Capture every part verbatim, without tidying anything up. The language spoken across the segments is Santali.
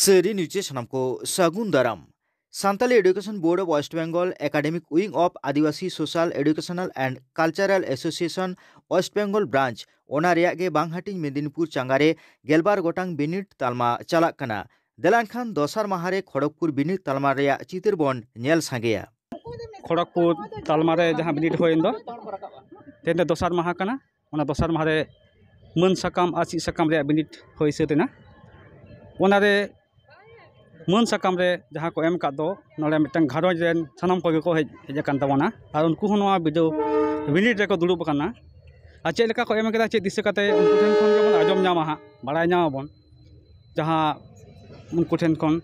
ᱥᱟᱹᱨᱤ ᱱᱤᱭᱩᱡᱽ ᱨᱮ ᱥᱟᱱᱟᱢ ᱠᱚ ᱥᱟᱹᱜᱩᱱ ᱫᱟᱨᱟᱢ᱾ Santali Education Board of West Bengal, Academic Wing of Adivasi Social Educational and Cultural Association West Bengal Branch, ᱚᱱᱟ ᱨᱮᱭᱟᱜ ᱜᱮ ᱵᱟᱝ ᱦᱟᱹᱴᱤᱧ ᱢᱮᱫᱤᱱᱤᱯᱩᱨ ᱪᱟᱸᱜᱟ ᱨᱮ ᱜᱮᱞᱵᱟᱨ ᱜᱚᱴᱟᱝ ᱵᱤᱱᱤᱰ ᱛᱟᱞᱢᱟ ᱪᱟᱞᱟᱜ ᱠᱟᱱᱟ᱾ ᱫᱮᱞᱟ ᱮᱱᱠᱷᱟᱱ ᱫᱚᱥᱟᱨ ᱢᱟᱦᱟ ᱨᱮ ᱠᱷᱚᱲᱚᱜᱽᱯᱩᱨ ᱵᱤᱱᱤᱰ ᱛᱟᱞᱢᱟ ᱨᱮᱭᱟᱜ ᱪᱤᱛᱟᱹᱨ ᱵᱚᱱ ᱧᱮᱞ ᱥᱟᱸᱜᱮᱭᱟ᱾ ᱠᱷᱚᱲᱚᱜᱽᱯᱩᱨ ᱛᱟᱞᱢᱟ ᱨᱮ ᱡᱟᱦᱟᱸ ᱵᱤᱱᱤᱰ ᱦᱩᱭᱮᱱ ᱫᱚ, ᱛᱮᱦᱮᱧ ᱫᱚ ᱫᱚᱥᱟᱨ ᱢᱟᱦᱟ ᱠᱟᱱᱟ᱾ ᱚᱱᱟ ᱫᱚᱥᱟᱨ ᱢᱟᱦᱟ ᱨᱮ ᱢᱟᱹᱱ ᱥᱟᱠᱟᱢ ᱟᱨ ᱥᱤᱫ ᱥᱟᱠᱟᱢ ᱨᱮᱭᱟᱜ ᱵᱤᱱᱤᱰ ᱦᱩᱭ ᱥᱟᱹᱛ ᱮᱱᱟ᱾ ᱚᱱᱟ ᱨᱮ ᱢᱟᱹᱱ ᱥᱟᱠᱟᱢ ᱨᱮ ᱡᱟᱦᱟᱸ ᱠᱚ ᱮᱢ ᱟᱠᱟᱫ ᱫᱚ, ᱱᱚᱰᱮ ᱢᱤᱫᱴᱟᱝ ᱜᱷᱟᱨᱚᱸᱡᱽ ᱨᱮᱱ ᱥᱟᱱᱟᱢ ᱠᱚᱜᱮ ᱠᱚ ᱦᱮᱡ, ᱦᱮᱡ ᱟᱠᱟᱱ ᱛᱟᱵᱚᱱᱟ᱾ ᱟᱨ ᱩᱱᱠᱩ ᱦᱚᱸ ᱱᱚᱣᱟ ᱵᱤᱰᱟᱹᱣ ᱵᱤᱱᱤᱰ ᱨᱮᱠᱚ ᱫᱩᱲᱩᱵ ᱟᱠᱟᱱᱟ᱾ ᱟᱨ ᱪᱮᱫ ᱞᱮᱠᱟ ᱠᱚ ᱮᱢ ᱠᱮᱫᱟ, ᱪᱮᱫ ᱫᱤᱥᱟᱹ ᱠᱟᱛᱮ ᱩᱱᱠᱩ ᱴᱷᱮᱱ ᱠᱷᱚᱱ ᱜᱮᱵᱚᱱ ᱟᱸᱡᱚᱢ ᱧᱟᱢᱟ ᱦᱟᱸᱜ, ᱵᱟᱲᱟᱭ ᱧᱟᱢ ᱟᱵᱚᱱ, ᱡᱟᱦᱟᱸ ᱩᱱᱠᱩ ᱴᱷᱮᱱ ᱠᱷᱚᱱ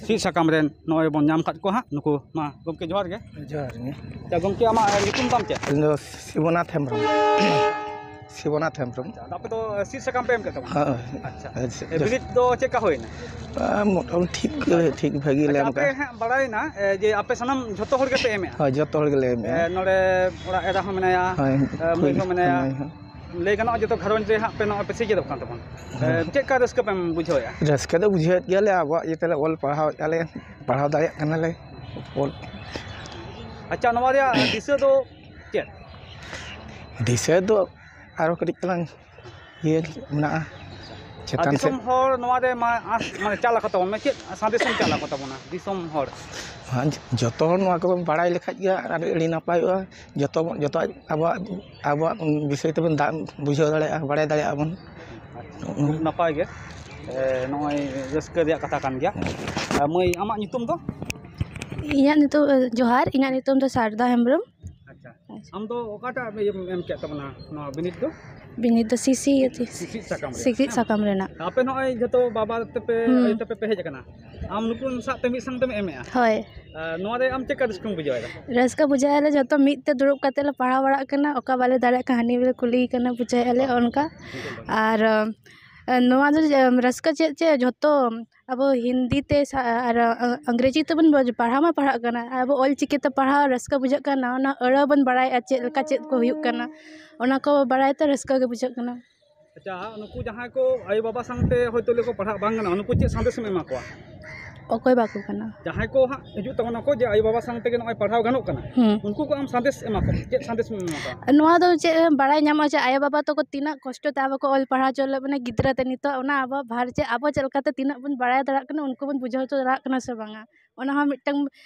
ᱥᱤᱫ ᱥᱟᱠᱟᱢ ᱨᱮᱱ ᱱᱚᱜᱼᱚᱭ ᱵᱚᱱ ᱧᱟᱢ ᱟᱠᱟᱫ ᱠᱚᱣᱟ ᱦᱟᱸᱜ᱾ ᱱᱩᱠᱩ ᱢᱟ ᱜᱚᱢᱠᱮ ᱡᱚᱦᱟᱨ ᱜᱮ᱾ ᱡᱚᱦᱟᱨ ᱜᱮ᱾ ᱟᱪᱪᱷᱟ ᱜᱚᱢᱠᱮ, ᱟᱢᱟᱜ ᱧᱩᱛᱩᱢ ᱛᱟᱢ ᱪᱮᱫ? ᱤᱧ ᱫᱚ ᱥᱤᱵᱚᱱᱟᱛᱷ ᱦᱮᱢᱵᱨᱚᱢ᱾ ᱥᱤᱵᱚᱱᱟᱛᱷ ᱦᱮᱢᱵᱨᱚᱢ᱾ ᱟᱫᱚ ᱟᱯᱮ ᱫᱚ ᱥᱤᱫ ᱥᱟᱠᱟᱢ ᱯᱮ ᱮᱢ ᱠᱮᱫ ᱛᱟᱵᱚᱱᱟ? ᱦᱳᱭ᱾ ᱟᱪᱪᱷᱟ᱾ ᱦᱳᱭ, ᱥᱤᱫ ᱮ, ᱵᱤᱱᱤᱰ ᱫᱚ ᱪᱮᱫ ᱞᱮᱠᱟ ᱦᱩᱭᱱᱟ? ᱟ, ᱢᱚᱴᱟᱢᱩᱴᱤ ᱴᱷᱤᱠ ᱜᱮ, ᱴᱷᱤᱠ ᱵᱷᱟᱹᱜᱤ ᱞᱮ ᱟᱪᱪᱷᱟ, ᱮᱢ ᱟᱯᱮ ᱠᱟᱜᱼᱟ᱾ ᱦᱟᱸᱜ ᱵᱟᱲᱟᱭᱮᱱᱟ, ᱮ, ᱡᱮ ᱟᱯᱮ ᱥᱟᱱᱟᱢ ᱡᱷᱚᱛᱚ ᱦᱚᱲ ᱜᱮᱯᱮ ᱮᱢᱮᱜᱼᱟ? ᱦᱳᱭ, ᱡᱚᱛᱚ ᱦᱚᱲ ᱜᱮᱞᱮ ᱮᱢᱮᱜᱼᱟ᱾ ᱮ, ᱱᱚᱰᱮ ᱚᱲᱟᱜ ᱮᱨᱟ ᱦᱚᱸ ᱢᱮᱱᱟᱭᱟ, ᱦᱳᱭ, ᱮ, ᱢᱟᱹᱭ ᱦᱚᱸ ᱢᱮᱱᱟᱭᱟ᱾ ᱦᱳᱭ, ᱦᱳᱭ᱾ ᱞᱟᱹᱭ ᱜᱟᱱᱚᱜᱼᱟ, ᱡᱚᱛᱚ ᱜᱷᱟᱨᱚᱸᱡᱽ ᱨᱮ ᱦᱟᱸᱜ ᱯᱮ ᱱᱚᱜᱼᱚᱭ ᱯᱮ ᱥᱮᱪᱮᱫᱚᱜ ᱠᱟᱱ ᱛᱟᱵᱚᱱ᱾ ᱮ, ᱦᱳᱭ᱾ ᱪᱮᱫ ᱞᱮᱠᱟ ᱨᱟᱹᱥᱠᱟᱹ ᱯᱮ ᱵᱩᱡᱷᱟᱹᱣᱮᱫᱼᱟ? ᱨᱟᱹᱥᱠᱟᱹ ᱫᱚ ᱵᱩᱡᱷᱟᱹᱣᱮᱫ ᱜᱮᱭᱟᱞᱮ, ᱟᱵᱚᱣᱟᱜ ᱤᱭᱟᱹ ᱛᱮᱞᱮ ᱚᱞ ᱯᱟᱲᱦᱟᱣᱮᱫᱼᱟ ᱞᱮ, ᱯᱟᱲᱦᱟᱣ ᱫᱟᱲᱮᱭᱟᱜ ᱠᱟᱱᱟᱞᱮ ᱚᱞ᱾ ᱟᱪᱪᱷᱟ, ᱱᱚᱣᱟ ᱨᱮᱭᱟᱜ ᱫᱤᱥᱟᱹ ᱫᱚ ᱪᱮᱫ? ᱫᱤᱥᱟᱹ ᱫᱚ ᱟᱨᱚ ᱠᱟᱹᱴᱤᱡ ᱛᱟᱞᱟᱝ ᱤᱭᱟᱹ ᱢᱮᱱᱟᱜᱼᱟ᱾ ᱟᱨ ᱪᱮᱛᱟᱱ ᱫᱤᱥᱚᱢ ᱥᱮᱫ᱾ ᱦᱚᱲ ᱱᱚᱣᱟ ᱨᱮ ᱢᱟ ᱟᱸᱥ, ᱢᱟᱱᱮ ᱪᱟᱞ ᱟᱠᱚ ᱛᱟᱵᱚᱱ ᱢᱮ, ᱪᱮᱫ ᱥᱟᱸᱫᱮᱥ ᱮᱢ ᱪᱟᱞ ᱟᱠᱚ ᱛᱟᱵᱚᱱᱟ ᱫᱤᱥᱚᱢ ᱦᱚᱲ? ᱦᱮᱸ, ᱡᱚᱛᱚ ᱦᱚᱲ ᱱᱚᱣᱟ ᱠᱚᱵᱚᱱ ᱵᱟᱲᱟᱭ ᱞᱮᱠᱷᱟᱡ ᱜᱮ ᱟᱨ ᱟᱹᱰᱤ ᱱᱟᱯᱟᱭᱚᱜᱼᱟ᱾ ᱡᱚᱛᱚ, ᱡᱚᱛᱚ ᱟᱵᱚᱣᱟᱜ, ᱟᱵᱚᱣᱟᱜ ᱵᱤᱥᱚᱭ ᱛᱮᱵᱚᱱ ᱫᱟ-, ᱵᱩᱡᱷᱟᱹᱣ ᱫᱟᱲᱮᱭᱟᱜᱼᱟ, ᱵᱟᱲᱟᱭ ᱫᱟᱲᱮᱭᱟᱜᱼᱟ ᱵᱚᱱ᱾ ᱟᱪᱪᱷᱟ, ᱱᱟᱯᱟᱭ ᱜᱮ᱾ ᱮ, ᱱᱚᱜᱼᱚᱭ ᱨᱟᱹᱥᱠᱟᱹ ᱨᱮᱭᱟᱜ ᱠᱟᱛᱷᱟ ᱠᱟᱱ ᱜᱮᱭᱟ᱾ ᱟᱨ ᱢᱟᱹᱭ, ᱟᱢᱟᱜ ᱧᱩᱛᱩᱢ ᱫᱚ? ᱤᱧᱟᱹᱜ ᱧᱩᱛᱩᱢ, ᱡᱚᱦᱟᱨ, ᱤᱧᱟᱹᱜ ᱧᱩᱛᱩᱢ ᱫᱚ ᱥᱟᱨᱫᱟ ᱦᱮᱢᱵᱨᱚᱢ᱾ ᱟᱪᱪᱷᱟ᱾ ᱟᱪᱪᱷᱟ᱾ ᱟᱢ ᱫᱚ ᱚᱠᱟᱴᱟᱜ ᱤᱭᱟᱹᱢ ᱮᱢ ᱠᱮᱫ ᱛᱟᱵᱚᱱᱟ ᱱᱚᱣᱟ ᱵᱤᱱᱤᱰ ᱫᱚ? ᱵᱤᱱᱤᱰ ᱫᱚ ᱥᱤᱥᱤ ᱤᱭᱟᱹᱛᱮ, ᱥᱤᱥᱤ ᱥᱟᱠᱟᱢ ᱨᱮ, ᱥᱤᱥᱤ ᱦᱮᱸ? ᱥᱟᱠᱟᱢ ᱨᱮᱱᱟᱜ᱾ ᱟᱯᱮ ᱱᱚᱜᱼᱚᱭ ᱡᱷᱚᱛᱚ ᱵᱟᱵᱟ ᱛᱟᱯᱮ, ᱦᱩᱸ᱾ ᱟᱭᱳ ᱛᱟᱯᱮ ᱯᱮ ᱦᱮᱡ ᱟᱠᱟᱱᱟ, ᱟᱢ ᱱᱩᱠᱩ ᱥᱟᱶᱛᱮ ᱢᱤᱫ ᱥᱟᱶ ᱛᱮᱢ ᱮᱢᱮᱜᱼᱟ? ᱦᱳᱭ᱾ ᱟᱨ ᱱᱚᱣᱟ ᱨᱮ ᱟᱢ ᱪᱮᱫ ᱞᱮᱠᱟ ᱨᱟᱹᱥᱠᱟᱹᱢ ᱵᱩᱡᱷᱟᱹᱣ ᱮᱫᱟ? ᱨᱟᱹᱥᱠᱟᱹ ᱵᱩᱡᱷᱟᱹᱣ ᱟᱞᱮ, ᱡᱷᱚᱛᱚ ᱢᱤᱫ ᱛᱮ ᱫᱩᱲᱩᱵ ᱠᱟᱛᱮ ᱞᱮ ᱯᱟᱲᱦᱟᱣ ᱵᱟᱲᱟᱜ ᱠᱟᱱᱟ, ᱚᱠᱟ ᱵᱟᱞᱮ ᱫᱟᱲᱮᱭᱟᱜ ᱠᱟᱱᱟ ᱦᱟᱹᱱᱤ ᱵᱟᱞᱮ ᱠᱩᱞᱤᱭᱮ ᱠᱟᱱᱟ, ᱵᱩᱡᱷᱟᱹᱣ ᱟᱞᱮ ᱚᱱᱠᱟ᱾ ᱟᱨ, ᱮ, ᱱᱚᱣᱟ ᱫᱚ, ᱮ, ᱨᱟᱹᱥᱠᱟᱹ ᱪᱮᱫ ᱪᱮ ᱡᱷᱚᱛᱚ ᱟᱵᱚ ᱦᱤᱱᱫᱤ ᱛᱮ ᱥᱟ-, ᱟᱨ, ᱟ-, ᱟᱝᱨᱮᱡᱤ ᱛᱮᱵᱚᱱ ᱵᱚ-, ᱯᱟᱲᱦᱟᱣ ᱢᱟ ᱯᱟᱲᱦᱟᱜ ᱠᱟᱱᱟ, ᱟᱵᱚ ᱚᱞ ᱪᱤᱠᱤ ᱛᱮ ᱯᱟᱲᱦᱟᱣ ᱨᱟᱹᱥᱠᱟᱹ ᱵᱩᱡᱷᱟᱹᱜ ᱠᱟᱱᱟ, ᱱᱟᱣᱟ ᱱᱟᱣᱟ ᱟᱹᱲᱟᱹ ᱵᱚᱱ ᱵᱟᱲᱟᱭᱮᱫᱼᱟ, ᱪᱮᱫ ᱞᱮᱠᱟ ᱪᱮᱫ ᱠᱚ ᱦᱩᱭᱩᱜ ᱠᱟᱱᱟ, ᱚᱱᱟ ᱠᱚ ᱵᱟᱲᱟᱭ ᱛᱮ ᱨᱟᱹᱥᱠᱟᱹ ᱜᱮ ᱵᱩᱡᱷᱟᱹᱜ ᱠᱟᱱᱟ᱾ ᱟᱪᱪᱷᱟ, ᱱᱩᱠᱩ ᱡᱟᱦᱟᱸᱭ ᱠᱚ ᱟᱭᱳᱼᱵᱟᱵᱟ ᱥᱟᱶᱛᱮ ᱦᱚᱭᱛᱳ ᱞᱟᱹᱭ ᱠᱚ ᱯᱟᱲᱦᱟᱜ ᱵᱟᱝ ᱜᱟᱱᱚᱜᱼᱟ, ᱱᱩᱠᱩ ᱪᱮᱫ ᱥᱟᱸᱫᱮᱥ ᱮᱢ ᱮᱢᱟ ᱠᱚᱣᱟ? ᱚᱠᱚᱭ ᱵᱟᱠᱚ ᱠᱟᱱᱟ᱾ ᱡᱟᱦᱟᱸᱭ ᱠᱚ ᱦᱟᱸᱜ ᱦᱤᱡᱩᱜ ᱛᱟᱵᱚᱱᱟ ᱠᱚ ᱡᱮ ᱟᱭᱳᱼᱵᱟᱵᱟ ᱥᱟᱶ ᱛᱮᱜᱮ ᱱᱚᱜᱼᱚᱭ ᱯᱟᱲᱦᱟᱣ ᱜᱟᱱᱚᱜ ᱠᱟᱱᱟ, ᱦᱩᱸ᱾ ᱩᱱᱠᱩ ᱠᱚ ᱟᱢ ᱥᱟᱸᱫᱮᱥ ᱮᱢᱟ ᱠᱚᱣᱟ, ᱪᱮᱫ ᱥᱟᱸᱫᱮᱥ ᱮᱢ ᱮᱢᱟ ᱠᱚᱣᱟ? ᱱᱚᱣᱟ ᱫᱚ ᱪᱮᱫ ᱮᱢ ᱵᱟᱲᱟᱭ ᱧᱟᱢᱚᱜᱼᱟ ᱡᱮ ᱟᱭᱳᱼᱵᱟᱵᱟ ᱛᱟᱠᱚ ᱛᱤᱱᱟᱹᱜ ᱠᱚᱥᱴᱚ ᱛᱮ ᱟᱵᱚ ᱠᱚ ᱚᱞ ᱯᱟᱲᱦᱟᱣ ᱦᱚᱪᱚ ᱞᱮᱫ ᱵᱚᱱᱟ ᱜᱤᱫᱽᱨᱟᱹ ᱛᱮ, ᱱᱤᱛᱚᱜ ᱚᱱᱟ ᱟᱵᱚ ᱵᱷᱟᱨ ᱪᱮᱫ ᱟᱵᱚ ᱪᱮᱫ ᱞᱮᱠᱟᱛᱮ ᱛᱤᱱᱟᱹᱜ ᱵᱚᱱ ᱵᱟᱲᱟᱭ ᱫᱟᱲᱮᱭᱟᱜ ᱠᱟᱱᱟ, ᱩᱱᱠᱩ ᱵᱚᱱ ᱵᱩᱡᱷᱟᱹᱣ ᱦᱚᱪᱚ ᱫᱟᱲᱮᱭᱟᱜ ᱠᱟᱱᱟ ᱥᱮ ᱵᱟᱝᱟ? ᱚᱱᱟ ᱦᱚᱸ ᱢᱤᱫᱴᱟᱝ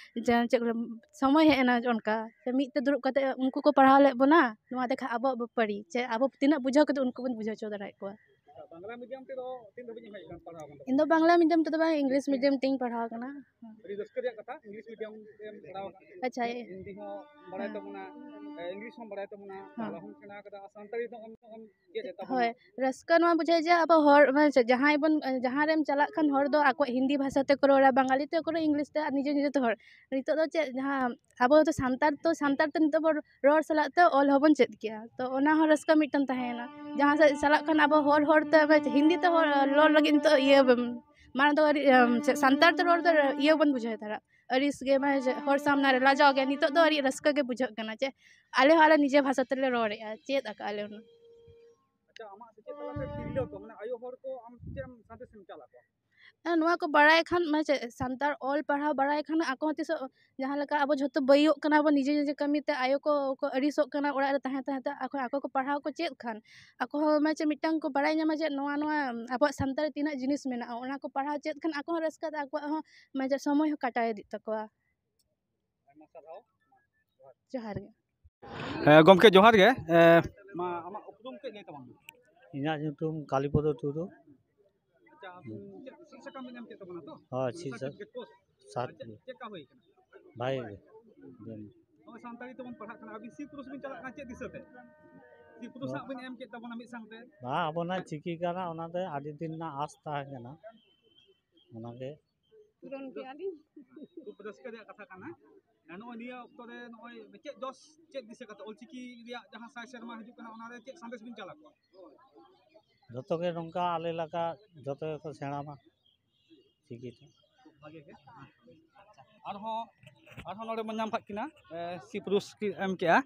ᱡᱟ-, ᱪᱮᱫ ᱠᱚ ᱞᱟᱹᱭᱟ, ᱥᱚᱢᱚᱭ ᱦᱮᱡ ᱮᱱᱟ ᱚᱱᱠᱟ, ᱥᱮ ᱢᱤᱫ ᱛᱮ ᱫᱩᱲᱩᱵ ᱠᱟᱛᱮ ᱩᱱᱠᱩ ᱠᱚ ᱯᱟᱲᱦᱟᱣ ᱞᱮᱫ ᱵᱚᱱᱟ, ᱱᱚᱣᱟ ᱫᱮᱠᱷᱟ ᱟᱵᱚᱣᱟᱜ ᱵᱮᱯᱟᱨᱤ, ᱪᱮ ᱟᱵᱚ ᱛᱤᱱᱟᱹᱜ ᱵᱩᱡᱷᱟᱹᱣ ᱠᱟᱛᱮ ᱩᱱᱠᱩ ᱵᱚᱱ ᱵᱩᱡᱷᱟᱹᱣ ᱦᱚᱪᱚ ᱫᱟᱲᱮᱭᱟᱜ ᱠᱚᱣᱟ᱾ ᱵᱟᱝᱞᱟ ᱢᱤᱰᱤᱭᱟᱢ ᱛᱮᱫᱚ ᱛᱤᱱ ᱫᱷᱟᱹᱵᱤᱡ ᱮᱢ ᱦᱮᱡ ᱟᱠᱟᱱᱟ, ᱯᱟᱲᱦᱟᱣ ᱟᱠᱟᱱ ᱛᱟᱵᱚᱱᱟ? ᱤᱧ ᱫᱚ ᱵᱟᱝᱞᱟ ᱢᱤᱰᱤᱭᱟᱢ ᱛᱮᱫᱚ ᱵᱟᱝ, ᱤᱝᱞᱤᱥ ᱢᱤᱰᱤᱭᱟᱢ ᱛᱮᱧ ᱯᱟᱲᱦᱟᱣ ᱟᱠᱟᱱᱟ᱾ ᱟᱹᱰᱤ ᱨᱟᱹᱥᱠᱟᱹ ᱨᱮᱭᱟᱜ ᱠᱟᱛᱷᱟ, ᱤᱝᱞᱤᱥ ᱢᱤᱰᱤᱭᱟᱢ ᱛᱮᱢ ᱯᱟᱲᱦᱟᱣ ᱟᱠᱟᱱᱟ᱾ ᱟᱪᱪᱷᱟ, ᱮ- ᱦᱤᱱᱫᱤ ᱦᱚᱸ ᱵᱟᱲᱟᱭ ᱦᱮᱸ᱾ ᱛᱟᱵᱚᱱᱟ, ᱮ, ᱤᱝᱞᱤᱥ ᱦᱚᱸ ᱵᱟᱲᱟᱭ ᱛᱟᱵᱚᱱᱟ, ᱦᱮᱸ᱾ ᱵᱟᱝᱞᱟ ᱦᱚᱸᱢ ᱥᱮᱬᱟ ᱟᱠᱟᱫᱟ, ᱟᱨ ᱥᱟᱱᱛᱟᱲᱤ ᱫᱚ ᱮᱢ, ᱮᱢ ᱪᱮᱫ ᱮᱫ ᱛᱟᱵᱚᱱᱟ᱾ ᱦᱳᱭ, ᱨᱟᱹᱥᱠᱟᱹ ᱱᱚᱣᱟ ᱵᱩᱡᱷᱟᱹᱜᱼᱟ ᱡᱮ ᱟᱵᱚ ᱦᱚᱲ, ᱢᱟᱱᱮ ᱪᱮᱫ, ᱡᱟᱦᱟᱸᱭ ᱵᱚᱱ, ᱡᱟᱦᱟᱸ ᱨᱮᱢ ᱪᱟᱞᱟᱜ ᱠᱷᱟᱱ ᱦᱚᱲ ᱫᱚ ᱟᱠᱚᱣᱟᱜ ᱦᱤᱱᱫᱤ ᱵᱷᱟᱥᱟ ᱛᱮᱠᱚ ᱨᱚᱲᱟ, ᱵᱟᱝᱜᱟᱞᱤ ᱛᱮᱠᱚ ᱨᱚᱲᱟ, ᱤᱝᱞᱤᱥ ᱛᱮ, ᱟᱨ ᱱᱤᱡᱮ ᱱᱤᱡᱮ ᱛᱮ ᱦᱚᱲ᱾ ᱱᱤᱛᱚᱜ ᱫᱚ ᱪᱮᱫ, ᱡᱟᱦᱟᱸ ᱟᱵᱚ ᱫᱚ ᱥᱟᱱᱛᱟᱲ, ᱛᱚ ᱥᱟᱱᱛᱟᱲ ᱛᱮ ᱱᱤᱛᱚᱜ ᱵᱚᱱ ᱨᱚᱲ ᱥᱟᱞᱟᱜ ᱛᱮ ᱚᱞ ᱦᱚᱸᱵᱚᱱ ᱪᱮᱫ ᱠᱮᱜᱼᱟ, ᱛᱚ ᱚᱱᱟ ᱦᱚᱸ ᱨᱟᱹᱥᱠᱟᱹ ᱢᱤᱫᱴᱟᱝ ᱛᱟᱦᱮᱸᱭᱮᱱᱟ᱾ ᱡᱟᱦᱟᱸ ᱥᱮᱫ ᱪᱟᱞᱟᱜ ᱠᱷᱟᱱ ᱟᱵᱚ ᱦᱚᱲ, ᱦᱚᱲ ᱛᱮ ᱦᱤᱱᱫᱤ ᱛᱮ ᱦᱚᱲ ᱨᱚᱲ ᱞᱟᱹᱜᱤᱫ ᱱᱤᱛᱚᱜ ᱤᱭᱟᱹ, ᱢᱟᱲᱟᱝ ᱫᱚ ᱟᱹᱰᱤ, ᱮᱢ, ᱪᱮᱫ, ᱥᱟᱱᱛᱟᱲ ᱛᱮ ᱨᱚᱲ ᱫᱚ ᱤᱭᱟᱹ ᱵᱚᱱ ᱵᱩᱡᱷᱟᱹᱣ ᱛᱟᱦᱮᱸᱫ, ᱟᱹᱲᱤᱥ ᱜᱮ, ᱢᱟᱱᱮ ᱪᱮᱫ, ᱦᱚᱲ ᱥᱟᱢᱱᱟ ᱨᱮ ᱞᱟᱡᱟᱣ ᱜᱮ᱾ ᱱᱤᱛᱚᱜ ᱫᱚ ᱟᱹᱰᱤ ᱨᱟᱹᱥᱠᱟᱹ ᱜᱮ ᱵᱩᱡᱷᱟᱹᱜ ᱠᱟᱱᱟ ᱡᱮ ᱟᱞᱮ ᱦᱚᱸ ᱟᱞᱮ ᱱᱤᱡᱮ ᱵᱷᱟᱥᱟ ᱛᱮᱞᱮ ᱨᱚᱲᱮᱫᱼᱟ, ᱪᱮᱫ ᱟᱠᱟᱫ ᱟᱞᱮ ᱚᱱᱟ᱾ ᱟᱪᱪᱷᱟ, ᱟᱢᱟᱜ ᱥᱮᱪᱮᱫ ᱛᱟᱞᱟᱛᱮ ᱛᱤᱨᱞᱟᱹ ᱠᱚ, ᱢᱟᱱᱮ ᱟᱭᱳ ᱦᱚᱲ ᱠᱚ, ᱟᱢ ᱪᱮᱫ ᱮᱢ ᱥᱟᱸᱫᱮᱥ ᱮᱢ ᱪᱟᱞ ᱟᱠᱚᱣᱟ? ᱦᱮᱸ, ᱱᱚᱣᱟ ᱠᱚ ᱵᱟᱲᱟᱭ ᱠᱷᱟᱱ, ᱢᱟᱱᱮ ᱪᱮᱫ, ᱥᱟᱱᱛᱟᱲ ᱚᱞ ᱯᱟᱲᱦᱟᱣ ᱵᱟᱲᱟᱭ ᱠᱷᱟᱱ ᱟᱠᱚ ᱦᱚᱸ ᱛᱤᱥᱚᱜ, ᱡᱟᱦᱟᱸ ᱞᱮᱠᱟ ᱟᱵᱚ ᱡᱷᱚᱛᱚ ᱵᱟᱹᱭᱚᱜ ᱠᱟᱱᱟ ᱵᱚᱱ ᱱᱤᱡᱮ ᱱᱤᱡᱮ ᱠᱟᱹᱢᱤ ᱛᱮ, ᱟᱭᱳ ᱠᱚ, ᱠᱚ ᱟᱹᱲᱤᱥᱚᱜ ᱠᱟᱱᱟ ᱚᱲᱟᱜ ᱨᱮ ᱛᱟᱦᱮᱸ ᱛᱟᱦᱮᱸ ᱛᱮ, ᱟᱠᱚ, ᱟᱠᱚ ᱠᱚ ᱯᱟᱲᱦᱟᱣ ᱠᱚ ᱪᱮᱫ ᱠᱷᱟᱱ, ᱟᱠᱚ ᱦᱚᱸ ᱢᱟᱱᱮ ᱪᱮᱫ ᱢᱤᱫᱴᱟᱝ ᱠᱚ ᱵᱟᱲᱟᱭ ᱧᱟᱢᱟ ᱡᱮ ᱱᱚᱣᱟ, ᱱᱚᱣᱟ ᱟᱵᱚᱣᱟᱜ ᱥᱟᱱᱛᱟᱲ ᱨᱮ ᱛᱤᱱᱟᱹᱜ ᱡᱤᱱᱤᱥ ᱢᱮᱱᱟᱜᱼᱟ, ᱚᱱᱟ ᱠᱚ ᱯᱟᱲᱦᱟᱣ ᱪᱮᱫ ᱠᱷᱟᱱ ᱟᱠᱚ ᱦᱚᱸ ᱨᱟᱹᱥᱠᱟᱹ ᱛᱮ ᱟᱠᱚᱣᱟᱜ ᱦᱚᱸ ᱢᱟᱱᱮ ᱪᱮᱫ ᱥᱚᱢᱚᱭ ᱦᱚᱸ ᱠᱟᱴᱟᱣ ᱤᱫᱤᱜ ᱛᱟᱠᱚᱣᱟ᱾ ᱟᱭᱢᱟ ᱥᱟᱨᱦᱟᱣ᱾ ᱡᱚᱦᱟᱨ ᱜᱮ᱾ ᱦᱮᱸ, ᱜᱚᱢᱠᱮ, ᱡᱚᱦᱟᱨ ᱜᱮ᱾ ᱮ, ᱢᱟ, ᱟᱢᱟᱜ ᱩᱯᱨᱩᱢ ᱠᱟᱹᱡ ᱞᱟᱹᱭ ᱛᱟᱵᱚᱱ ᱢᱮ᱾ ᱤᱧᱟᱹᱜ ᱧᱩᱛᱩᱢ ᱠᱟᱞᱤᱯᱚᱫᱚ ᱴᱩᱰᱩ᱾ ᱟᱪᱪᱷᱟ, ᱟᱵᱚ ᱪᱮᱫ ᱥᱤᱫ ᱥᱟᱠᱟᱢ ᱵᱮᱱ ᱮᱢ ᱠᱮᱫ ᱛᱟᱵᱚᱱᱟ ᱛᱚ? ᱦᱳᱭ, ᱥᱤᱫ ᱥᱟᱠᱟᱢ ᱥᱟ-, ᱜᱮ ᱠᱳᱥ᱾ ᱥᱟᱛ ᱟᱨ ᱪᱮᱫ, ᱜᱮ᱾ ᱪᱮᱫ ᱞᱮᱠᱟ ᱦᱩᱭ ᱠᱟᱱᱟ? ᱵᱷᱟᱜᱮ ᱜᱮ᱾ ᱦᱩᱸ᱾ ᱱᱚᱜᱼᱚᱭ ᱥᱟᱱᱛᱟᱲᱤ ᱛᱮᱵᱚᱱ ᱯᱟᱲᱦᱟᱜ ᱠᱟᱱᱟ, ᱟᱹᱵᱤᱱ ᱥᱤ ᱯᱩᱨᱩᱥ ᱵᱤᱱ ᱪᱟᱞᱟᱜ ᱠᱟᱱᱟ ᱪᱮᱫ ᱫᱤᱥᱟᱹ ᱛᱮ? ᱥᱤ ᱯᱩᱨᱩᱥ ᱦᱟᱸᱜ ᱵᱤᱱ ᱮᱢ ᱠᱮᱫ ᱛᱟᱵᱚᱱᱟ ᱢᱤᱫ ᱥᱟᱶᱛᱮ᱾ ᱵᱟᱝ, ᱟᱵᱚᱱᱟᱜ ᱪᱤᱠᱤ ᱠᱟᱱᱟ, ᱚᱱᱟᱛᱮ ᱟᱹᱰᱤ ᱫᱤᱱ ᱨᱮᱱᱟᱜ ᱟᱸᱥ ᱛᱟᱦᱮᱸ ᱠᱟᱱᱟ, ᱚᱱᱟᱜᱮ᱾ ᱯᱩᱨᱚᱱ ᱠᱮᱜᱼᱟ ᱞᱤᱧ᱾ ᱠᱷᱩᱵ ᱨᱟᱹᱥᱠᱟᱹ ᱨᱮᱭᱟᱜ ᱠᱟᱛᱷᱟ ᱠᱟᱱᱟ᱾ ᱱᱚᱜᱼᱚᱭ ᱱᱤᱭᱟᱹ ᱚᱠᱛᱚ ᱨᱮ ᱱᱚᱜᱼᱚᱭ ᱪᱮᱫ ᱡᱚᱥ, ᱪᱮᱫ ᱫᱤᱥᱟᱹ ᱠᱟᱛᱮ ᱚᱞᱪᱤᱠᱤ ᱨᱮᱭᱟᱜ ᱡᱟᱦᱟᱸ ᱥᱟᱭ ᱥᱮᱨᱢᱟ ᱦᱤᱡᱩᱜ ᱠᱟᱱᱟ, ᱚᱱᱟᱨᱮ ᱪᱮᱫ ᱥᱟᱸᱫᱮᱥ ᱵᱤᱱ ᱪᱟᱞ ᱟᱠᱚᱣᱟ? ᱡᱚᱛᱚ ᱜᱮ ᱱᱚᱝᱠᱟ ᱟᱞᱮ ᱞᱮᱠᱟ ᱡᱚᱛᱚ ᱜᱮᱠᱚ ᱥᱮᱬᱟ ᱢᱟ ᱪᱤᱠᱤᱛᱮ᱾ ᱠᱷᱩᱵ ᱵᱷᱟᱜᱮ ᱜᱮ᱾ ᱟᱨᱦᱚᱸ, ᱟᱨᱦᱚᱸ ᱱᱚᱰᱮ ᱵᱚᱱ ᱧᱟᱢ ᱠᱟᱜ ᱠᱤᱱᱟ, ᱮ, ᱥᱤ ᱯᱩᱨᱩᱥ ᱠᱤᱱ ᱮᱢ ᱠᱮᱜᱼᱟ,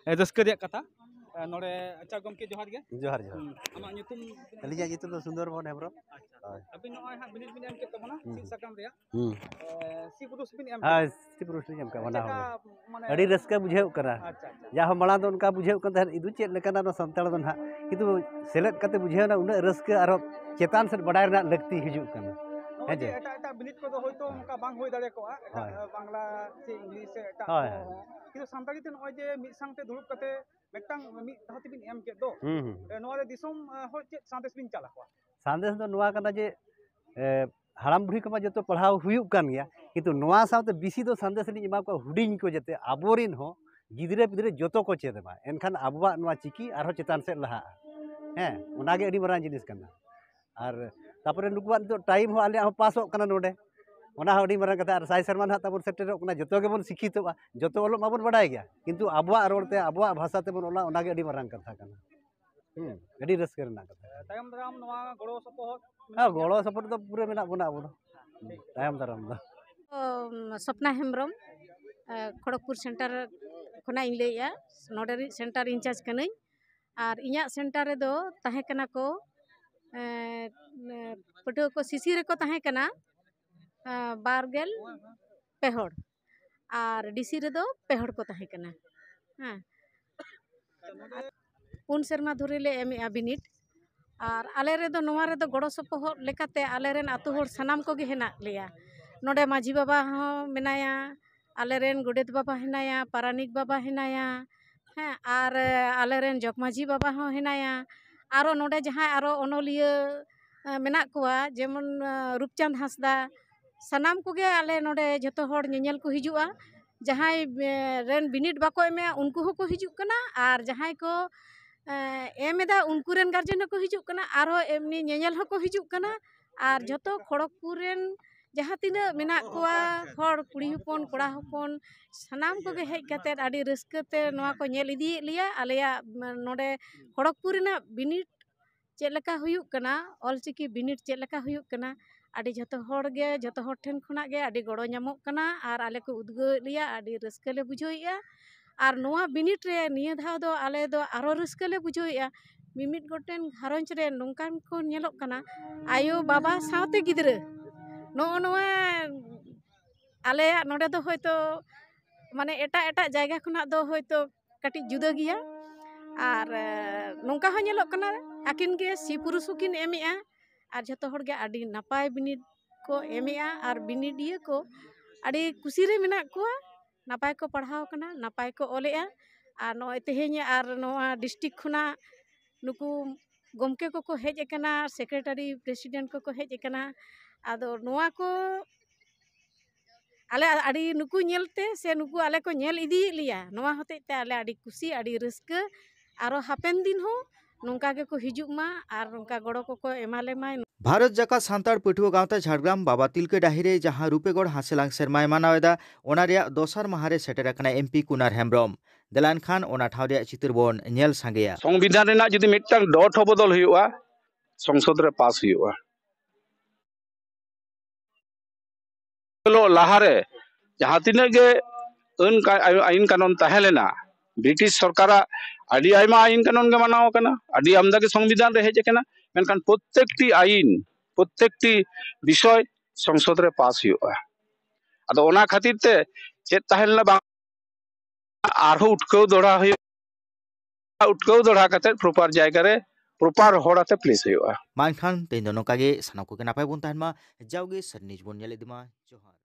ᱮ, ᱨᱟᱹᱥᱠᱟᱹ ᱨᱮᱭᱟᱜ ᱠᱟᱛᱷᱟ᱾ ᱱᱚᱰᱮ, ᱟᱪᱪᱷᱟ ᱜᱚᱢᱠᱮ, ᱡᱚᱦᱟᱨ ᱜᱮ᱾ ᱡᱚᱦᱟᱨ, ᱡᱚᱦᱟᱨ᱾ ᱦᱩᱸ, ᱟᱢᱟᱜ ᱧᱩᱛᱩᱢ? ᱟᱹᱞᱤᱧᱟᱜ ᱧᱩᱛᱩᱢ ᱫᱚ ᱥᱩᱱᱫᱚᱨ ᱢᱳᱦᱚᱱ ᱦᱮᱢᱵᱨᱚᱢ᱾ ᱟᱪᱪᱷᱟ᱾ ᱦᱳᱭ᱾ ᱟᱹᱵᱤᱱ ᱱᱚᱜᱼᱚᱭ ᱦᱟᱸᱜ ᱵᱤᱱᱤᱰ ᱵᱤᱱ ᱮᱢ ᱠᱮᱫ ᱛᱟᱵᱚᱱᱟ, ᱦᱩᱸ᱾ ᱥᱤᱫ ᱥᱟᱠᱟᱢ ᱨᱮᱭᱟᱜ᱾ ᱦᱩᱸ᱾ ᱮ, ᱥᱤ ᱯᱩᱨᱩᱥ ᱵᱤᱱ ᱮᱢ ᱦᱳᱭ, ᱠᱮᱫᱟ᱾ ᱥᱤ ᱯᱩᱨᱩᱥ ᱞᱤᱧ ᱮᱢ ᱠᱮᱫᱟ, ᱪᱮᱫ ᱵᱟᱱᱟ ᱞᱮᱠᱟ, ᱦᱚᱲ ᱜᱮ᱾ ᱢᱟᱱᱮ? ᱟᱹᱰᱤ ᱨᱟᱹᱥᱠᱟᱹ ᱵᱩᱡᱷᱟᱹᱣ ᱠᱟᱱᱟ᱾ ᱟᱪᱪᱷᱟ, ᱟᱪᱪᱷᱟ᱾ ᱡᱟᱦᱟᱸ ᱢᱟᱲᱟᱝ ᱫᱚ ᱚᱱᱠᱟ ᱵᱩᱡᱷᱟᱹᱣ ᱠᱟᱱ ᱛᱟᱦᱮᱸᱫ, ᱤᱫᱩ ᱪᱮᱫ ᱞᱮᱠᱟᱱᱟ ᱱᱚᱣᱟ ᱥᱟᱱᱛᱟᱲ ᱫᱚ ᱱᱟᱦᱟᱜ, ᱠᱤᱱᱛᱩ ᱥᱮᱞᱮᱫ ᱠᱟᱛᱮ ᱵᱩᱡᱷᱟᱹᱣ ᱮᱱᱟ, ᱩᱱᱟᱹᱜ ᱨᱟᱹᱥᱠᱟᱹ ᱟᱨᱚ ᱪᱮᱛᱟᱱ ᱥᱮᱫ ᱵᱟᱰᱟᱭ ᱨᱮᱱᱟᱜ ᱞᱟᱹᱠᱛᱤ ᱦᱤᱡᱩᱜ ᱠᱟᱱᱟ᱾ ᱱᱚᱜᱼᱚᱭ ᱦᱮᱸ ᱡᱮ ᱪᱮ? ᱮᱴᱟᱜ ᱮᱴᱟᱜ ᱵᱤᱱᱤᱰ ᱠᱚᱫᱚ ᱦᱳᱭᱛᱳ ᱦᱳᱭ᱾ ᱚᱱᱠᱟ ᱵᱟᱝ ᱦᱩᱭ ᱫᱟᱲᱮ ᱠᱚᱜᱼᱟ, ᱮᱴᱟᱜ, ᱦᱳᱭ᱾ ᱵᱟᱝᱞᱟ ᱥᱮ ᱤᱝᱞᱤᱥ ᱥᱮ ᱮᱴᱟᱜ ᱦᱳᱭ, ᱠᱚ ᱦᱳᱭ᱾ ᱦᱚᱸ᱾ ᱠᱤᱱᱛᱩ ᱥᱟᱱᱛᱟᱲᱤ ᱛᱮ ᱱᱚᱜᱼᱚᱭ ᱡᱮ ᱢᱤᱫ ᱥᱟᱶᱛᱮ ᱫᱩᱲᱩᱵ ᱠᱟᱛᱮ ᱢᱤᱫᱴᱟᱝ ᱢᱤᱫ ᱫᱷᱟᱣ ᱛᱮᱵᱤᱱ ᱮᱢ ᱠᱮᱫ ᱫᱚ, ᱦᱩᱸ, ᱦᱩᱸ᱾ ᱮ, ᱱᱚᱣᱟ ᱨᱮ ᱫᱤᱥᱚᱢ, ᱮ, ᱦᱚᱲ ᱪᱮᱫ ᱥᱟᱸᱫᱮᱥ ᱵᱤᱱ ᱪᱟᱞ ᱟᱠᱚᱣᱟ? ᱥᱟᱸᱫᱮᱥ ᱫᱚ ᱱᱚᱣᱟ ᱠᱟᱱᱟ ᱡᱮ, ᱮ, ᱦᱟᱲᱟᱢ ᱵᱩᱲᱦᱤ ᱠᱚᱢᱟ ᱡᱚᱛᱚ ᱯᱟᱲᱦᱟᱣ ᱦᱩᱭᱩᱜ ᱠᱟᱱ ᱜᱮᱭᱟ, ᱠᱤᱱᱛᱩ ᱱᱚᱣᱟ ᱥᱟᱶᱛᱮ ᱵᱮᱥᱤ ᱫᱚ ᱥᱟᱸᱫᱮᱥ ᱞᱤᱧ ᱮᱢᱟ ᱠᱚᱣᱟ ᱦᱩᱰᱤᱧ ᱠᱚ, ᱡᱟᱛᱮ ᱟᱵᱚᱨᱮᱱ ᱦᱚᱸ ᱜᱤᱫᱽᱨᱟᱹ ᱯᱤᱫᱽᱨᱟᱹ ᱡᱚᱛᱚ ᱠᱚ ᱪᱮᱫ ᱢᱟ, ᱮᱱᱠᱷᱟᱱ ᱟᱵᱚᱣᱟᱜ ᱱᱚᱣᱟ ᱪᱤᱠᱤ ᱟᱨᱦᱚᱸ ᱪᱮᱛᱟᱱ ᱥᱮᱫ ᱞᱟᱦᱟᱜᱼᱟ᱾ ᱦᱮᱸ, ᱚᱱᱟᱜᱮ ᱟᱹᱰᱤ ᱢᱟᱨᱟᱝ ᱡᱤᱱᱤᱥ ᱠᱟᱱᱟ᱾ ᱟᱨ ᱛᱟᱯᱚᱨᱮ ᱱᱩᱠᱩᱣᱟᱜ ᱱᱤᱛᱚᱜ ᱴᱟᱭᱤᱢ ᱦᱚᱸ ᱟᱞᱮᱭᱟᱜ ᱦᱚᱸ ᱯᱟᱥᱚᱜ ᱠᱟᱱᱟ ᱱᱚᱰᱮ, ᱚᱱᱟ ᱦᱚᱸ ᱟᱹᱰᱤ ᱢᱟᱨᱟᱝ ᱠᱟᱛᱷᱟ᱾ ᱟᱨ ᱥᱟᱭ ᱥᱮᱨᱢᱟ ᱱᱟᱦᱟᱜ ᱛᱟᱵᱚᱱ ᱥᱮᱴᱮᱨᱚᱜ ᱠᱟᱱᱟ, ᱡᱚᱛᱚ ᱜᱮᱵᱚᱱ ᱥᱤᱠᱠᱷᱤᱛᱚᱜᱼᱟ, ᱡᱚᱛᱚ ᱚᱞᱚᱜ ᱢᱟᱵᱚᱱ ᱵᱟᱰᱟᱭ ᱜᱮᱭᱟ, ᱠᱤᱱᱛᱩ ᱟᱵᱚᱣᱟᱜ ᱨᱚᱲ ᱛᱮ, ᱟᱵᱚᱣᱟᱜ ᱵᱷᱟᱥᱟ ᱛᱮᱵᱚᱱ ᱚᱞᱟ, ᱚᱱᱟᱜᱮ ᱟᱹᱰᱤ ᱢᱟᱨᱟᱝ ᱠᱟᱛᱷᱟ ᱠᱟᱱᱟ᱾ ᱦᱩᱸ, ᱟᱹᱰᱤ ᱨᱟᱹᱥᱠᱟᱹ ᱨᱮᱱᱟᱜ ᱠᱟᱛᱷᱟ᱾ ᱛᱟᱭᱚᱢ ᱫᱟᱨᱟᱢ ᱱᱚᱣᱟ ᱜᱚᱲᱚ ᱥᱚᱯᱚᱦᱚᱫ ᱦᱮᱸ, ᱜᱚᱲᱚ ᱥᱚᱯᱚᱦᱚᱫ ᱫᱚ ᱯᱩᱨᱟᱹ ᱢᱮᱱᱟᱜ ᱵᱚᱱᱟ ᱟᱵᱚ ᱫᱚ᱾ ᱛᱟᱭᱚᱢ ᱫᱟᱨᱟᱢ ᱫᱚ᱾ ᱚ, ᱥᱚᱯᱱᱟ ᱦᱮᱢᱵᱨᱚᱢ, ᱮ, ᱠᱷᱚᱲᱚᱜᱽᱯᱩᱨ ᱥᱮᱱᱴᱟᱨ ᱠᱷᱚᱱᱟᱜ ᱤᱧ ᱞᱟᱹᱭᱮᱜᱼᱟ, ᱱᱚᱰᱮ ᱨᱤᱱᱤᱡ ᱥᱮᱱᱴᱟᱨ ᱤᱱᱪᱟᱨᱡᱽ ᱠᱟᱹᱱᱟᱹᱧ᱾ ᱟᱨ ᱤᱧᱟᱹᱜ ᱥᱮᱱᱴᱟᱨ ᱨᱮᱫᱚ ᱛᱟᱦᱮᱸ ᱠᱟᱱᱟ ᱠᱚ, ᱮ, ᱯᱟᱹᱴᱷᱩᱣᱟᱹ ᱠᱚ ᱥᱤᱥᱤ ᱨᱮᱠᱚ ᱛᱟᱦᱮᱸ ᱠᱟᱱᱟ, ᱮ, ᱵᱟᱨ ᱜᱮᱞ ᱯᱮ ᱦᱚᱲ, ᱟᱨ ᱰᱤᱥᱤ ᱨᱮᱫᱚ ᱯᱮ ᱦᱚᱲ ᱠᱚ ᱛᱟᱦᱮᱸ ᱠᱟᱱᱟ᱾ ᱦᱮᱸ, ᱯᱩᱱ ᱥᱮᱨᱢᱟ ᱫᱷᱚᱨᱮ ᱞᱮ ᱮᱢᱮᱜᱼᱟ ᱵᱤᱱᱤᱰ᱾ ᱟᱨ ᱟᱞᱮ ᱨᱮᱫᱚ, ᱱᱚᱣᱟ ᱨᱮᱫᱚ ᱜᱚᱲᱚ ᱥᱚᱯᱚᱦᱚᱫ ᱞᱮᱠᱟᱛᱮ ᱟᱞᱮ ᱨᱮᱱ ᱟᱹᱛᱩ ᱦᱚᱲ ᱥᱟᱱᱟᱢ ᱠᱚᱜᱮ ᱦᱮᱱᱟᱜ ᱞᱮᱭᱟ᱾ ᱱᱚᱰᱮ ᱢᱟᱹᱡᱷᱤ ᱵᱟᱵᱟ ᱦᱚᱸ ᱢᱮᱱᱟᱭᱟ, ᱟᱞᱮ ᱨᱮᱱ ᱜᱚᱰᱮᱛ ᱵᱟᱵᱟ ᱦᱮᱱᱟᱭᱟ, ᱯᱟᱨᱟᱱᱤᱠ ᱵᱟᱵᱟ ᱦᱮᱱᱟᱭᱟ, ᱦᱮᱸ, ᱟᱨ ᱟᱞᱮ ᱨᱮᱱ ᱡᱚᱜᱽ ᱢᱟᱹᱡᱷᱤ ᱵᱟᱵᱟ ᱦᱚᱸ ᱦᱮᱱᱟᱭᱟ᱾ ᱟᱨᱚ ᱱᱚᱰᱮ ᱡᱟᱦᱟᱸᱭ ᱟᱨᱚ ᱚᱱᱚᱞᱤᱭᱟᱹ, ᱮ, ᱢᱮᱱᱟᱜ ᱠᱚᱣᱟ, ᱡᱮᱢᱚᱱ, ᱮ, ᱨᱩᱯᱪᱟᱸᱫᱽ ᱦᱟᱸᱥᱫᱟ, ᱥᱟᱱᱟᱢ ᱠᱚᱜᱮ ᱟᱞᱮ ᱱᱚᱰᱮ ᱡᱷᱚᱛᱚ ᱦᱚᱲ ᱧᱮᱧᱮᱞ ᱠᱚ ᱦᱤᱡᱩᱜᱼᱟ᱾ ᱡᱟᱦᱟᱸᱭ, ᱮ, ᱨᱮᱱ ᱵᱤᱱᱤᱰ ᱵᱟᱠᱚ ᱮᱢᱮᱜᱼᱟ, ᱩᱱᱠᱩ ᱦᱚᱸᱠᱚ ᱦᱤᱡᱩᱜ ᱠᱟᱱᱟ, ᱟᱨ ᱡᱟᱦᱟᱸᱭ ᱠᱚ, ᱮ, ᱮᱢ ᱮᱫᱟ, ᱩᱱᱠᱩ ᱨᱮᱱ ᱜᱟᱨᱡᱮᱱ ᱦᱚᱸᱠᱚ ᱦᱤᱡᱩᱜ ᱠᱟᱱᱟ, ᱟᱨᱦᱚᱸ ᱮᱢᱱᱤ ᱧᱮᱧᱮᱞ ᱦᱚᱸᱠᱚ ᱦᱤᱡᱩᱜ ᱠᱟᱱᱟ᱾ ᱟᱨ ᱡᱷᱚᱛᱚ ᱠᱷᱚᱲᱚᱜᱽᱯᱩᱨ ᱨᱮᱱ ᱡᱟᱦᱟᱸ ᱛᱤᱱᱟᱹᱜ ᱢᱮᱱᱟᱜ ᱠᱚᱣᱟ ᱦᱚᱲ, ᱠᱩᱲᱤ ᱦᱚᱯᱚᱱ, ᱠᱚᱲᱟ ᱦᱚᱯᱚᱱ, ᱥᱟᱱᱟᱢ ᱠᱚᱜᱮ ᱦᱮᱡ ᱠᱟᱛᱮᱫ ᱟᱹᱰᱤ ᱨᱟᱹᱥᱠᱟᱹ ᱛᱮ ᱱᱚᱣᱟ ᱠᱚ ᱧᱮᱞ ᱤᱫᱤᱭᱮᱫ ᱞᱮᱭᱟ᱾ ᱟᱞᱮᱭᱟᱜ, ᱢ, ᱱᱚᱰᱮ ᱠᱷᱚᱲᱚᱜᱽᱯᱩᱨ ᱨᱮᱱᱟᱜ ᱵᱤᱱᱤᱰ ᱪᱮᱫ ᱞᱮᱠᱟ ᱦᱩᱭᱩᱜ ᱠᱟᱱᱟ, ᱚᱞᱪᱤᱠᱤ ᱵᱤᱱᱤᱰ ᱪᱮᱫ ᱞᱮᱠᱟ ᱦᱩᱭᱩᱜ ᱠᱟᱱᱟ, ᱟᱹᱰᱤ ᱡᱷᱚᱛᱚ ᱦᱚᱲ ᱜᱮ, ᱡᱷᱚᱛᱚ ᱦᱚᱲ ᱴᱷᱮᱱ ᱠᱷᱚᱱᱟᱜ ᱜᱮ ᱟᱹᱰᱤ ᱜᱚᱲᱚ ᱧᱟᱢᱚᱜ ᱠᱟᱱᱟ ᱟᱨ ᱟᱞᱮ ᱠᱚ ᱩᱫᱽᱜᱟᱹᱣᱮᱫ ᱞᱮᱭᱟ, ᱟᱹᱰᱤ ᱨᱟᱹᱥᱠᱟᱹ ᱞᱮ ᱵᱩᱡᱷᱟᱹᱣᱮᱫᱼᱟ᱾ ᱟᱨ ᱱᱚᱣᱟ ᱵᱤᱱᱤᱰ ᱨᱮ ᱱᱤᱭᱟᱹ ᱫᱷᱟᱣ ᱫᱚ ᱟᱞᱮ ᱫᱚ ᱟᱨᱚ ᱨᱟᱹᱥᱠᱟᱹ ᱞᱮ ᱵᱩᱡᱷᱟᱹᱣᱮᱫᱼᱟ᱾ ᱢᱤᱢᱤᱫ ᱜᱚᱴᱮᱱ ᱜᱷᱟᱨᱚᱸᱡᱽ ᱨᱮ ᱱᱚᱝᱠᱟᱱ ᱠᱚ ᱧᱮᱞᱚᱜ ᱠᱟᱱᱟ, ᱟᱭᱳ ᱵᱟᱵᱟ ᱥᱟᱶᱛᱮ ᱜᱤᱫᱽᱨᱟᱹ᱾ ᱱᱚᱜᱼᱚ ᱱᱚᱣᱟ ᱟᱞᱮᱭᱟᱜ ᱱᱚᱰᱮ ᱫᱚ ᱦᱚᱭᱛᱳ ᱢᱟᱱᱮ ᱮᱴᱟᱜ ᱮᱴᱟᱜ ᱡᱟᱭᱜᱟ ᱠᱷᱚᱱᱟᱜ ᱫᱚ ᱦᱚᱭᱛᱳ ᱠᱟᱹᱴᱤᱡ ᱡᱩᱫᱟᱹ ᱜᱮᱭᱟ᱾ ᱟᱨ ᱮ, ᱱᱚᱝᱠᱟ ᱦᱚᱸ ᱧᱮᱞᱚᱜ ᱠᱟᱱᱟ, ᱟᱹᱠᱤᱱ ᱜᱮ ᱥᱤ ᱯᱩᱨᱩᱥ ᱦᱚᱸᱠᱤᱱ ᱮᱢᱮᱜᱼᱟ᱾ ᱟᱨ ᱡᱷᱚᱛᱚ ᱦᱚᱲ ᱜᱮ ᱟᱹᱰᱤ ᱱᱟᱯᱟᱭ ᱵᱤᱱᱤᱰ ᱠᱚ ᱮᱢᱮᱜᱼᱟ ᱟᱨ ᱵᱤᱱᱤᱰᱤᱭᱟᱹ ᱠᱚ ᱟᱹᱰᱤ ᱠᱩᱥᱤ ᱨᱮ ᱢᱮᱱᱟᱜ ᱠᱚᱣᱟ᱾ ᱱᱟᱯᱟᱭ ᱠᱚ ᱯᱟᱲᱦᱟᱣ ᱠᱟᱱᱟ, ᱱᱟᱯᱟᱭ ᱠᱚ ᱚᱞᱮᱜᱼᱟ᱾ ᱟᱨ ᱱᱚᱜᱼᱚᱭ ᱛᱮᱦᱮᱧ ᱟᱨ ᱱᱚᱣᱟ ᱰᱤᱥᱴᱨᱤᱠᱴ ᱠᱷᱚᱱᱟᱜ ᱱᱩᱠᱩ ᱜᱚᱢᱠᱮ ᱠᱚᱠᱚ ᱦᱮᱡ ᱟᱠᱟᱱᱟ, ᱥᱮᱠᱨᱮᱴᱟᱨᱤ ᱯᱨᱮᱥᱤᱰᱮᱱᱴ ᱠᱚᱠᱚ ᱦᱮᱡ ᱟᱠᱟᱱᱟ᱾ ᱟᱫᱚ ᱱᱚᱣᱟ ᱠᱚ ᱟᱞᱮ ᱟᱹᱰᱤ, ᱱᱩᱠᱩ ᱧᱮᱞᱛᱮ ᱥᱮ ᱱᱩᱠᱩ ᱟᱞᱮ ᱠᱚ ᱧᱮᱞ ᱤᱫᱤᱭᱮᱫ ᱞᱮᱭᱟ, ᱱᱚᱣᱟ ᱦᱚᱛᱮᱡ ᱛᱮ ᱟᱞᱮ ᱟᱹᱰᱤ ᱠᱩᱥᱤ, ᱟᱹᱰᱤ ᱨᱟᱹᱥᱠᱟᱹ᱾ ᱟᱨᱚ ᱦᱟᱯᱮᱱ ᱫᱤᱱ ᱦᱚᱸ ᱱᱚᱝᱠᱟ ᱜᱮᱠᱚ ᱦᱤᱡᱩᱜ ᱢᱟ ᱟᱨ ᱱᱚᱝᱠᱟ ᱜᱚᱲᱚ ᱠᱚᱠᱚ ᱮᱢᱟ ᱞᱮ ᱢᱟ᱾ ᱵᱷᱟᱨᱚᱛ ᱡᱟᱠᱟᱛ ᱥᱟᱱᱛᱟᱲ ᱯᱟᱹᱴᱷᱩᱣᱟᱹ ᱜᱟᱶᱛᱟ ᱡᱷᱟᱲᱜᱨᱟᱢ ᱵᱟᱵᱟ ᱛᱤᱞᱠᱟᱹ ᱰᱟᱹᱦᱤ ᱨᱮ ᱡᱟᱦᱟᱸ ᱨᱩᱯᱮᱜᱚᱲ ᱦᱟᱸᱥᱮᱞᱟᱝ ᱥᱮᱨᱢᱟᱭ ᱢᱟᱱᱟᱣ ᱮᱫᱟ, ᱚᱱᱟ ᱨᱮᱭᱟᱜ ᱫᱚᱥᱟᱨ ᱢᱟᱦᱟ ᱨᱮ ᱥᱮᱴᱮᱨ ᱟᱠᱟᱱᱟ ᱮᱢᱯᱤ ᱠᱩᱱᱟᱨ ᱦᱮᱢᱵᱽᱨᱚᱢ᱾ ᱫᱮᱞᱟ ᱮᱱᱠᱷᱟᱱ ᱚᱱᱟ ᱴᱷᱟᱶ ᱨᱮᱭᱟᱜ ᱪᱤᱛᱟᱹᱨ ᱵᱚᱱ ᱧᱮᱞ ᱥᱟᱸᱜᱮᱭᱟ᱾ ᱥᱚᱝᱵᱤᱫᱷᱟᱱ ᱨᱮᱱᱟᱜ ᱡᱩᱫᱤ ᱢᱤᱫᱴᱟᱝ ᱰᱚᱴ ᱦᱚᱸ ᱵᱚᱫᱚᱞ ᱦᱩᱭᱩᱜᱼᱟ, ᱥᱚᱝᱥᱚᱫ ᱨᱮ ᱯᱟᱥ ᱦᱩᱭᱩᱜᱼᱟ᱾ ᱦᱤᱞᱳᱜ ᱞᱟᱦᱟᱨᱮ ᱡᱟᱦᱟᱸ ᱛᱤᱱᱟᱹᱜ ᱜᱮ ᱟᱹᱱ ᱠᱟ-, ᱟᱭ-, ᱟᱭᱤᱱ ᱠᱟᱹᱱᱩᱱ ᱛᱟᱦᱮᱸ ᱞᱮᱱᱟ, ᱵᱨᱤᱴᱤᱥ ᱥᱚᱨᱠᱟᱨᱟᱜ ᱟᱹᱰᱤ ᱟᱭᱢᱟ ᱟᱭᱤᱱ ᱠᱟᱹᱱᱩᱱ ᱜᱮ ᱢᱟᱱᱟᱣ ᱟᱠᱟᱱᱟ, ᱟᱹᱰᱤ ᱟᱢᱫᱟ ᱜᱮ ᱥᱚᱝᱵᱤᱫᱷᱟᱱ ᱨᱮ ᱦᱮᱡ ᱟᱠᱟᱱᱟ, ᱢᱮᱱᱠᱷᱟᱱ ᱯᱨᱚᱛᱮᱠᱴᱤ ᱟᱭᱤᱱ, ᱯᱨᱚᱛᱮᱠᱴᱤ ᱵᱤᱥᱚᱭ ᱥᱚᱝᱥᱚᱫ ᱨᱮ ᱯᱟᱥ ᱦᱩᱭᱩᱜᱼᱟ᱾ ᱟᱫᱚ ᱚᱱᱟ ᱠᱷᱟᱹᱛᱤᱨ ᱛᱮ ᱪᱮᱫ ᱛᱟᱦᱮᱸ ᱞᱮᱱᱟ ᱵᱟᱝ, ᱟᱨᱦᱚᱸ ᱩᱴᱠᱟᱹᱣ ᱫᱚᱦᱲᱟ ᱦᱩᱭᱩᱜᱼᱟ, ᱩᱴᱠᱟᱹᱣ ᱫᱚᱦᱲᱟ ᱠᱟᱛᱮ ᱯᱨᱚᱯᱟᱨ ᱡᱟᱭᱜᱟ ᱨᱮ ᱯᱨᱚᱯᱟᱨ ᱦᱚᱲ ᱟᱛᱮ ᱯᱞᱮᱥ ᱦᱩᱭᱩᱜᱼᱟ᱾ ᱢᱟ ᱮᱱᱠᱷᱟᱱ ᱛᱮᱦᱮᱧ ᱫᱚ ᱱᱚᱝᱠᱟ ᱜᱮ, ᱥᱟᱱᱟᱢ ᱠᱚᱜᱮ ᱱᱟᱯᱟᱭ ᱵᱚᱱ ᱛᱟᱦᱮᱱ ᱢᱟ, ᱡᱟᱣᱜᱮ ᱥᱟᱹᱨᱤ ᱱᱤᱭᱩᱡᱽ ᱵᱚᱱ ᱧᱮᱞ ᱤᱫᱤ ᱢᱟ᱾ ᱡᱚᱦᱟᱨ᱾